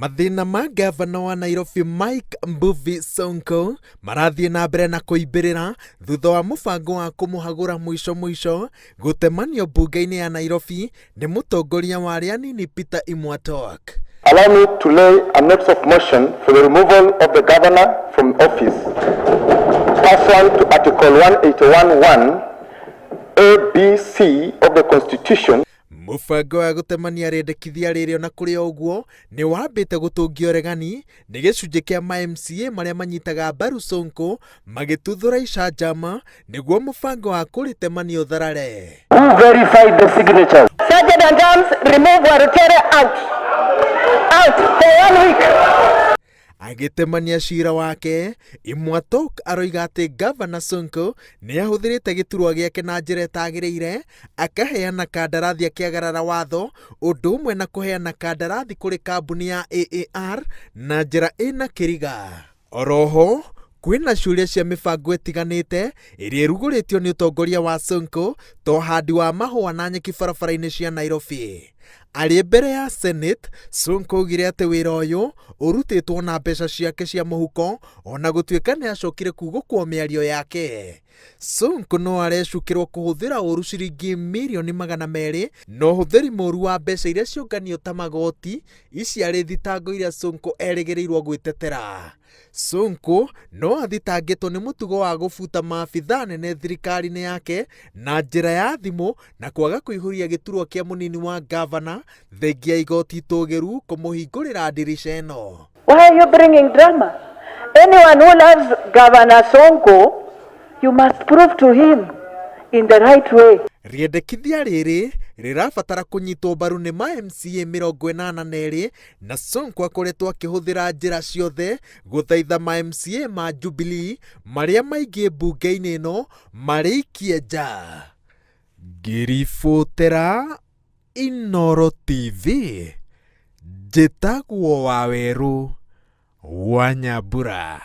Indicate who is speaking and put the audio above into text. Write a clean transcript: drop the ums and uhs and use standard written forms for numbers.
Speaker 1: Mathĩna ma ngavana wa Nairobi Mike Mbuvi Sonko marathiĩ na mbere na kũimbĩrĩra thutha wa mũbango wa kũmũhagũra mũico mũico gũtemanio mbunge-inĩ ya Nairobi nĩ mũtongoria wa arĩa anini Peter Imwatok.
Speaker 2: Allow me to lay a notice of motion for the removal of the governor from office pursuant to Article 181.1 A, B, C of the Constitution.
Speaker 1: Mũbango wa gũtemania rĩendekithia rĩrĩ ona kũrĩ o ũguo nĩ wambĩte gũtũngia ũregani nĩ gĩcunjĩ kĩa ma MCA marĩa manyitaga mbaru Sonko magĩtuthũra icanjama nĩguo mũbango wa kũrĩtemania ũtharare.
Speaker 2: Who verified the signatures?
Speaker 3: Sergeant at Arms, remove Warutere out. Out for one week.
Speaker 1: Agĩtemania cira wake, Imwatok aroiga atĩ Ngavana Sonko nĩ ahũthĩrĩte gĩturwa gĩake na njĩra ĩtagĩrĩire, akaheana kandarathi akĩagarara watho, ũndũ ũmwe na kũheana kandarathi kũrĩ kambuni ya AAR na njĩra ĩna kĩriga. Oroho, kwĩna ciũria cia mĩbango ĩtiganĩte ĩrĩa ĩrugũrĩtio nĩ ũtongoria wa Sonko ta ũhandi wa mahũa na nyeki barabara-inĩ cia Nairobi. Arĩ mbere ya Senate, Sonko augire atĩ wĩra ũyũ ũrutĩtwo na mbeca ciake cia mũhuko ona gũtuĩka nĩ acokire kugũkwo mĩario yake. Sonko no arecukĩrwo kũhũthĩra ũru ciringi mirioni 200 na ũhũthĩri mũru wa mbeca iria ciũnganio ta magoti, ici arĩ thitango iria Sonko erĩgĩrĩirwo gwĩtetera. Sonko no athitangĩtwo nĩ mũtugo wa gũbuta maabithaa anene thirikari-inĩ yake na njĩra ya thimũ na kwaga kũihũria gĩturwa kĩa mũnini wa ngavana thengia igoti itũgĩru kũmũhingũrĩra ndirica ĩno.
Speaker 3: Why are you bringing drama? Anyone who loves Governor Sonko, you must prove to him in the right way.
Speaker 1: Rĩendekithia rĩrĩ rĩrabatara kũnyitwo mbaru nĩ ma MCA 82 na Sonko akoretwo akĩhũthĩra njĩra ciothe gũthaitha ma MCA ma Jubilee marĩa maingĩ mbunge-inĩ ĩno marĩikie nja. Ngĩribotera Inooro TV, njĩtagwo Wawerũ wa Nyambura.